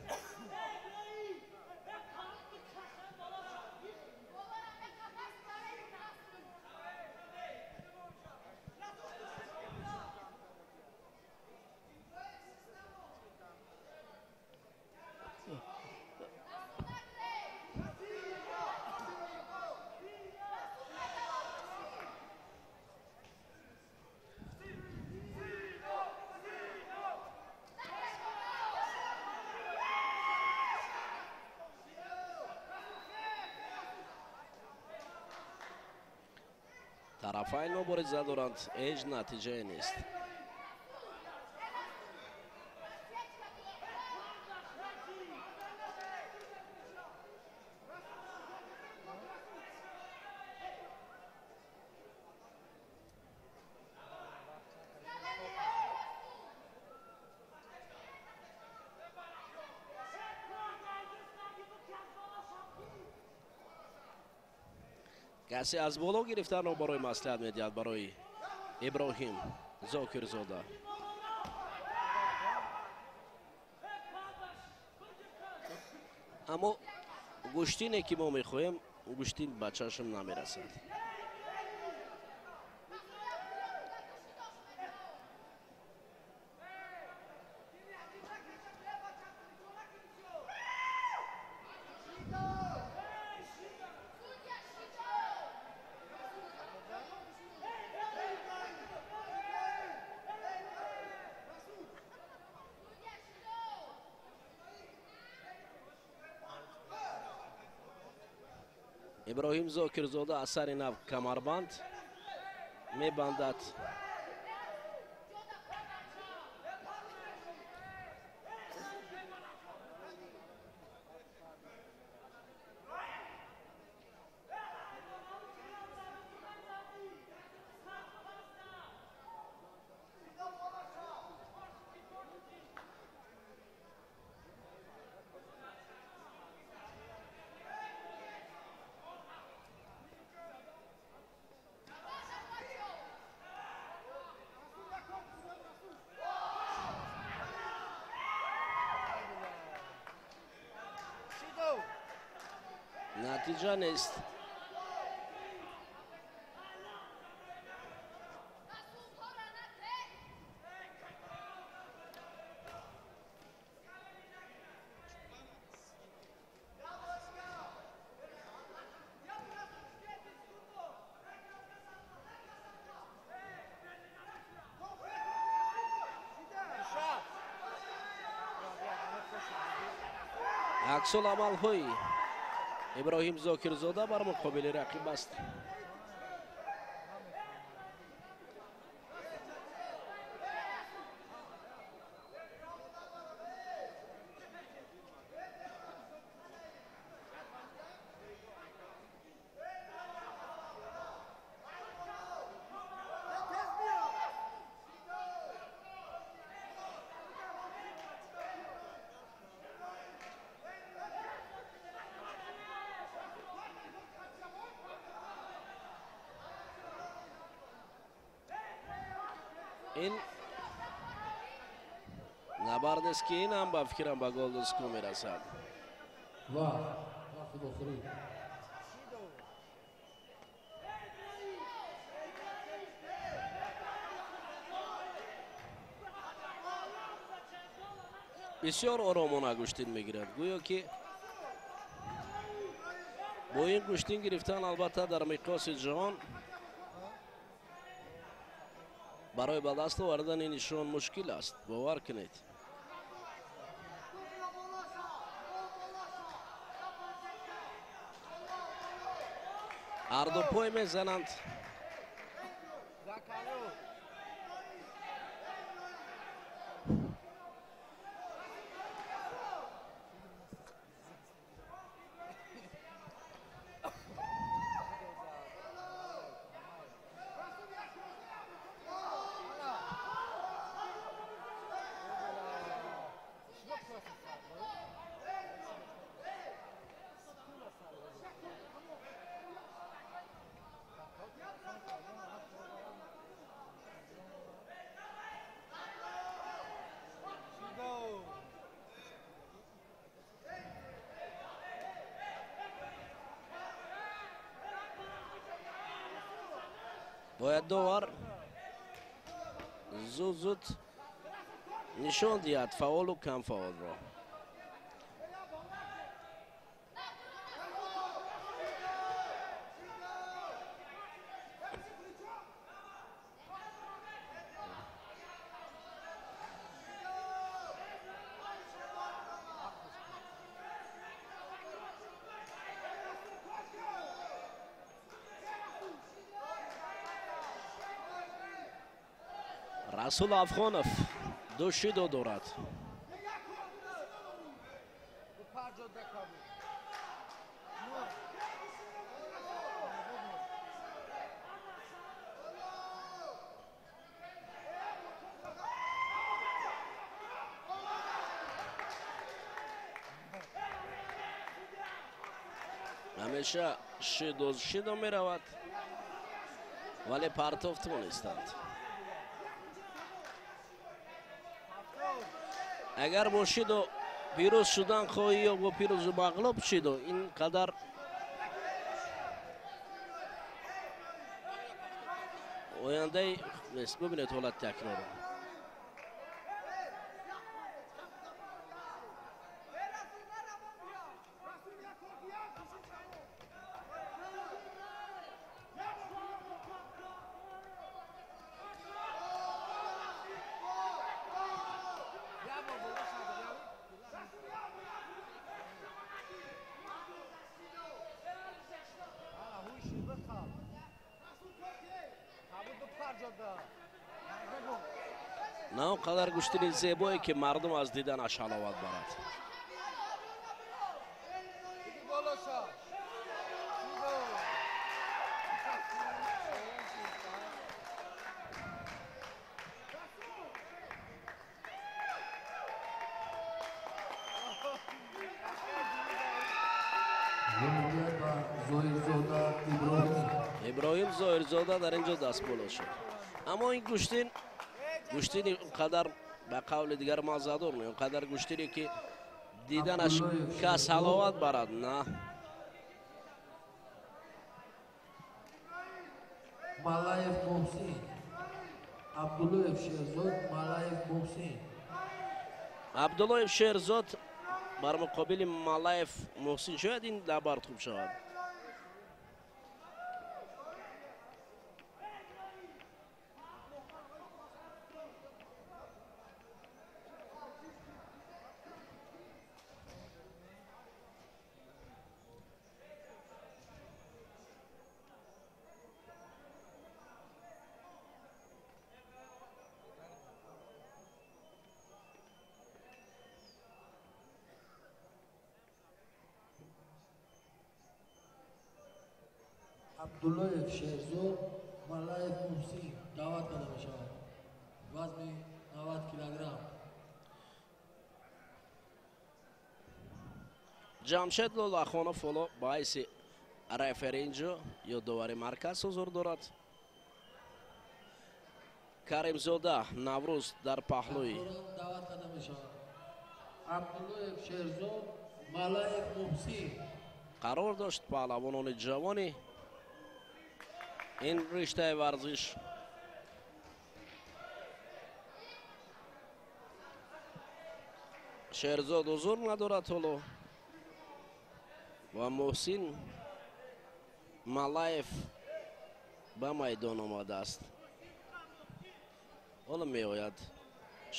Тарафайн мубориза доранд, ҳеҷ натиҷае нест. Касе аз боло гирифтанро барои маслиҳат медиҳад барои Иброҳим Зокирзода. Аммо гӯштине ки мо мехоҳем, гӯштин ба чашм намерасад. Иброҳим Зокирзода аз сари нав камарбанд мебандад. Натиҷа нест. Аксуламалҳои Иброҳим Зокирзода бар муқобили рақиб аст. Ин набард аст ки ин ҳам ба фикрам ба гол дуску мерасад. Бисёр оромона гӯштин мегирад, гӯё ки бо ин гӯштин гирифтан албатта дар миқёси ҷаҳон барои ба даст овардани нишон мушкил аст, бовар кунед. Ҳарду пой мезананд. Бояд довар зуд зуд нишон диҳад фаъолу камфаъолро. Расул Афғонов ду шидо дорад. Ҳамеша шидо шидо меравад, вале партов тонистанд. Агар бо шидо пирӯз шудан хоҳӣ ё бо пирӯзу мағлуб шидо, ин қадар ояндаи нест. Бубинед ҳолати такрорро. На он қадар гӯштини зебое ки мардум аз диданаш ҳаловат барад. Иброҳим Зоҳирзода дар ин ҷо дастболо шуд. Аммо ин гӯштин гӯштини он қадар ба қавли дигар маззадор не, он қадар гӯштине ки диданаш кас ҳаловат барад, на. Малаев Муҳсин, Абдуллоев Шерзод, Малаев Муҳсин. Абдуллоев Шерзод бар муқобили Малаев Муҳсин. Шояд ин набард хуб шавад. Абдуллоев Шерзод, Малаев Муҳсин даъват карда мешавад. Вазни 90 килограмм. Ҷамшед Лолахонов ҳоло ба ҳайси рефери инҷо ё довари марказ ҳузур дорад. Каримзода Наврӯз дар паҳлӯи даъват карда мешавад. Абдуллоев Шерзод, Малаев Муҳсин қарор дошт паҳлавонони ҷавони ин риштаи варзиш. Шерзод ҳузур надорад ҳоло ва Муҳсин Малаев ба майдон омадааст. Ҳоло меояд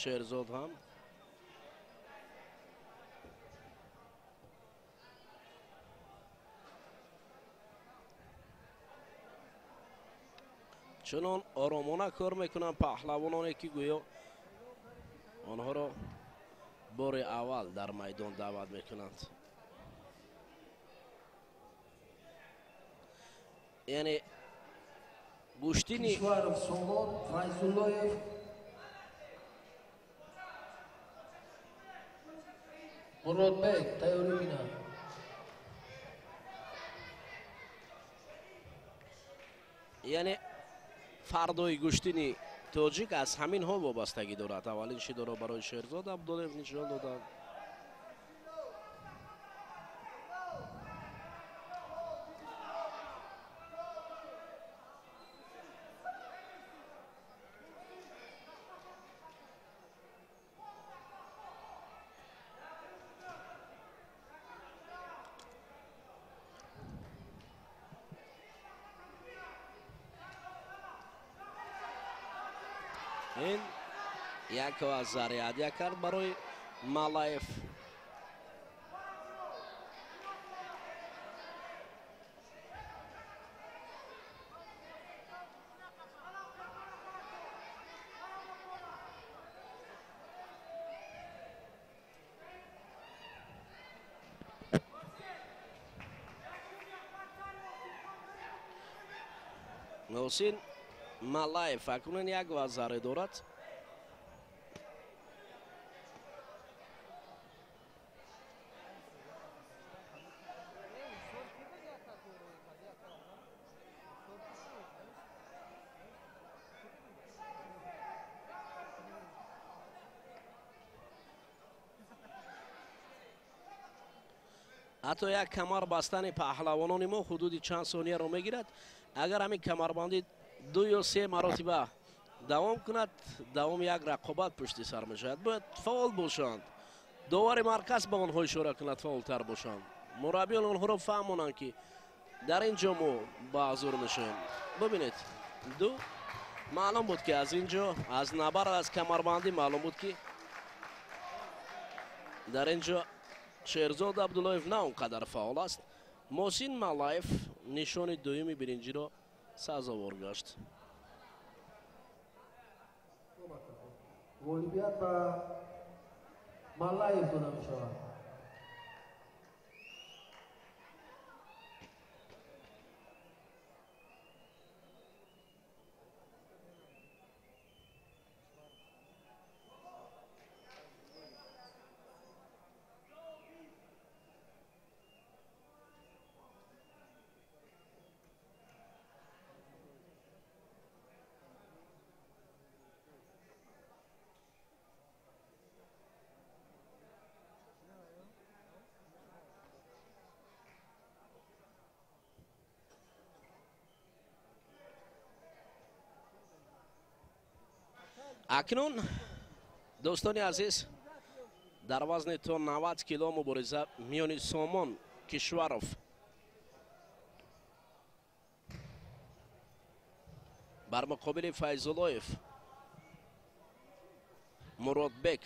Шерзод ҳам. Чунон оромона кор мекунанд паҳлавононе ки гӯё онҳоро бори аввал дар майдон даъват мекунанд. Яъне гӯштини Кишваров Сомон, Файзуллоев Муродбек тайёрӣ бинанд. Яъне фардои гӯштини тоҷик аз ҳаминҳо вобастагӣ дорад. Аввалин шидоро барои Шерзод Абдуллоев нишон доданд. Ин як вазари ҳадя кард барои Малаев. Муҳсин Малаев акнун як вазаре дорад. Ҳатто як камар бастани паҳлавонони мо ҳудуди чанд сонияро мегирад. Агар ҳамин камарбандӣ ду ё се маротиба давом кунад, давоми як рақобат пушти сар мешавад. Бояд фаъол бошанд. Довари марказ ба онҳо ишора кунад, фаъолтар бошанд. Мураббиён онҳоро фаҳмонанд, ки дар ин ҷо мо ба ҳузур мешавем. Бибинед, ду маълум буд, ки аз ин ҷо аз набар, аз камарбандӣ маълум буд, ки дар ин ҷо Шерзод Абдуллоев на он қадар фаъол аст. Муҳсин Малаев нишони дуюми биринҷиро сазовор гашт. Ғолибият ба Малаев дода мешавад. Акнун дӯстони азиз, дар вазни то 90 кило мубориза миёни Сомон Кишваров бар муқобили Файзуллоев Муродбек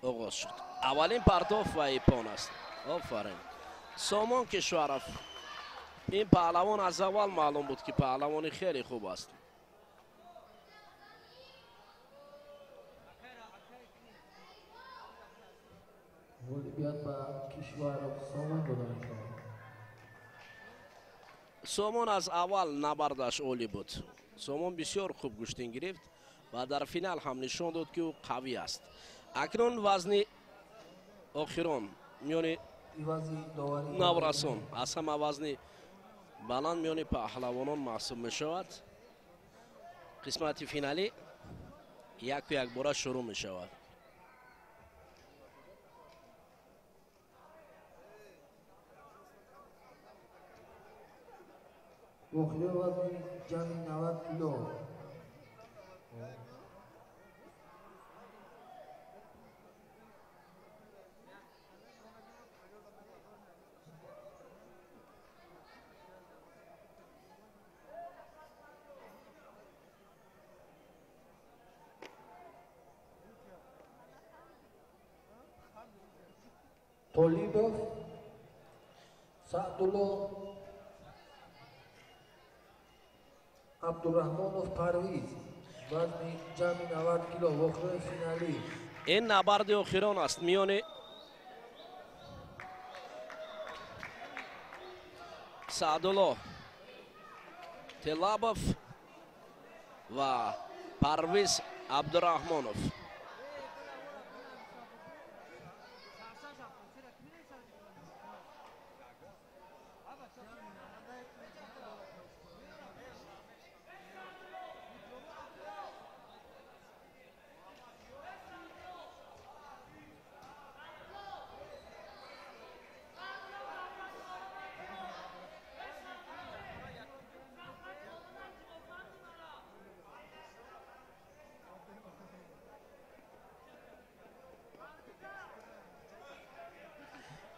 оғоз шуд. Аввалин партоф ва ипон аст. Офарин. Сомон Кишваров, ин паҳлавон аз аввал маълум буд, ки паҳлавони хеле хуб аст. Ғолибият ба Кишваров Сомон дода мешавад. Сомон аз аввал набардаш олӣ буд. Сомон бисёр хуб гӯштин гирифт ва дар финал ҳам нишон дод, ки ӯ қавӣ аст. Акнун вазни охирон миёни наврасон, аз ҳама вазни баланд миёни паҳлавонон маҳсуб мешавад. Қисмати финалӣ яку якбора шурӯъ мешавад. Охири вазни ҷамъи 90 кило. Толибов Саъдулло Абдурраҳмонов Парвиз, вазни ҷамъи 90 кило, вохӯрии финалӣ. Ин набарди охирон аст миёни Саъдулло Телабов ва Парвиз Абдурраҳмонов.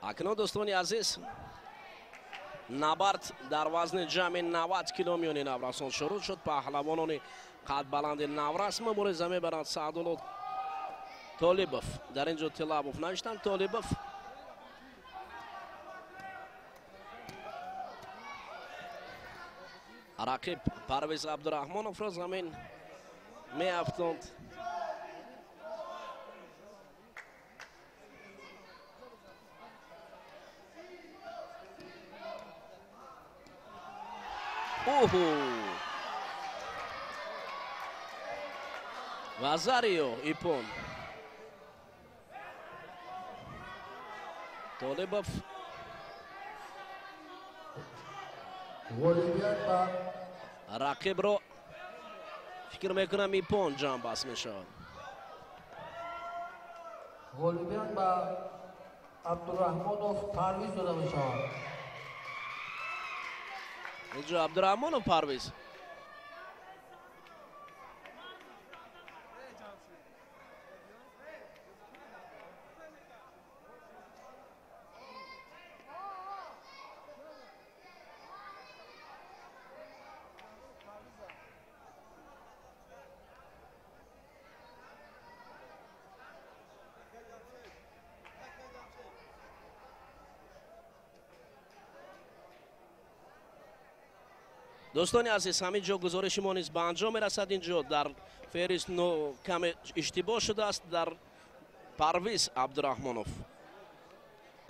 Акнун дӯстони азиз, Набард дар вазни ҷамъи 90 кило миёни наврасон шурӯъ шуд. Паҳлавонони қадбаланди наврас мубориза мебаранд. Саъдулло Толибов, дар ин ҷо Тилабов навиштанд, Толибов. Рақиб Парвиз Абдураҳмоновро замин меафтонд. Оҳу! Вазарио ипон. Толибов рақибро фикр мекунам ипон ҷамъбаст мешавад. Ғолибият ба Абдураҳмонов Парвиз дода мешавад. Инҷо Абдураҳмонов Парвиз. Дӯстони азиз, ҳамин ҷо гузориши мо низ ба анҷом мерасад. Ин ҷо дар феҳрист каме иштибоҳ шудааст. Дар Парвиз Абдураҳмонов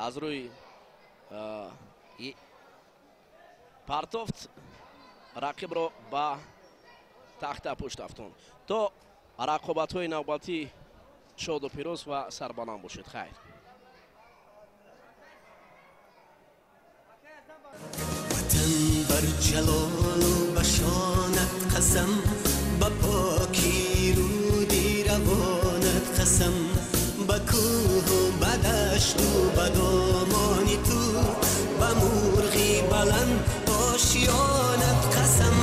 аз рӯи партофт рақибро ба тахта пушт афтонд. То рақобатҳои навбатӣ шоду пирӯз ва сарбаланд бошед. Хайр. بر جلال و بشانت قسم، به پاکی رودی روانت قسم، به کوه و به دشت و به دامان تو، به مرغی بلند آشیانت قسم،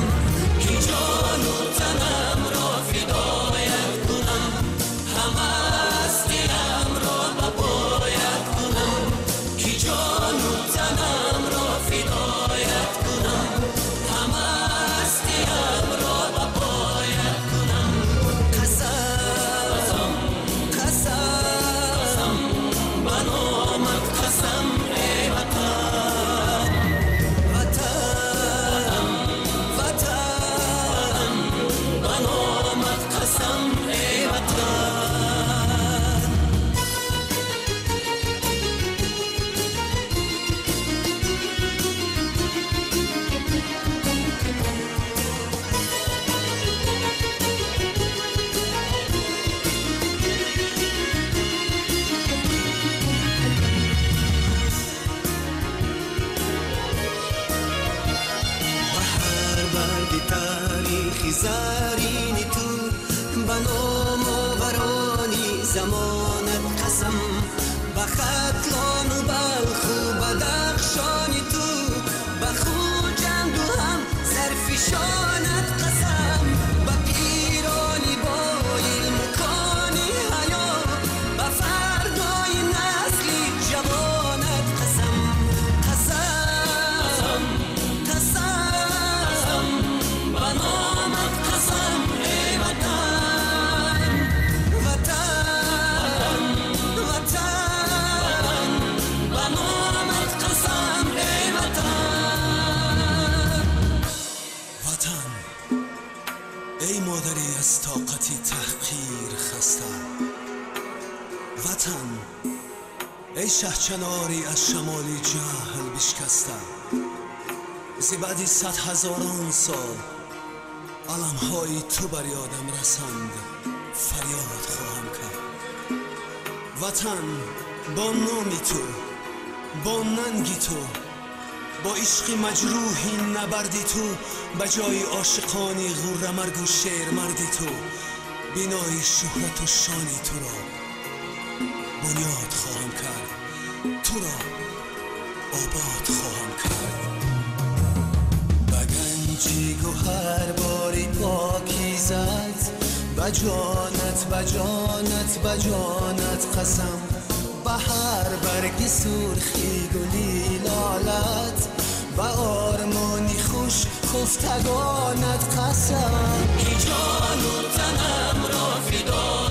که جان و تنم را فدایت کنم، همه هستیم را به پایت کنم، که جان و تنم را فدایت کنم، همه هستیم را به پایت کنم. قسم قسم به نامت قسم ای وطن، وطن وطن به نامت قسم ای وطن. تاریخ زرین تو، به نام آورانی زمانت قسم، به ختلان و بلخ و بدخشان تو، به خوجند و هم سرفشانت قسم، به پیرانی با علم و کان حیا، به فردای نسل جوانت قسم. قسم قسم به نامت قسم ای وطن، وطن وطن به نامت قسم ای وطن. وطن ای مادری از طاقت تحقیر خسته، وطن ای شهچناری از شمال جهل بشکسته، ز بعد 100,000 سال علمهای تو بر یادم رسند فریاد خواهم کرد. وطن با نامی تو، با ننگی تو، با عشق مجروحی نبردی تو، به جای عاشقانی غرمرگ و شیرمردی تو، بینای شهرت و شانی تو را بنیاد خواهم کرد، تو را آباد خواهم کرد. به گنجی گوهر باری پاکیزت، به جانت به جانت به جانت قسم، به هر برگ سرخی گلی لالت، Ба ормони хуш хуфтагонат қасам, ки ҷону танамро фидо.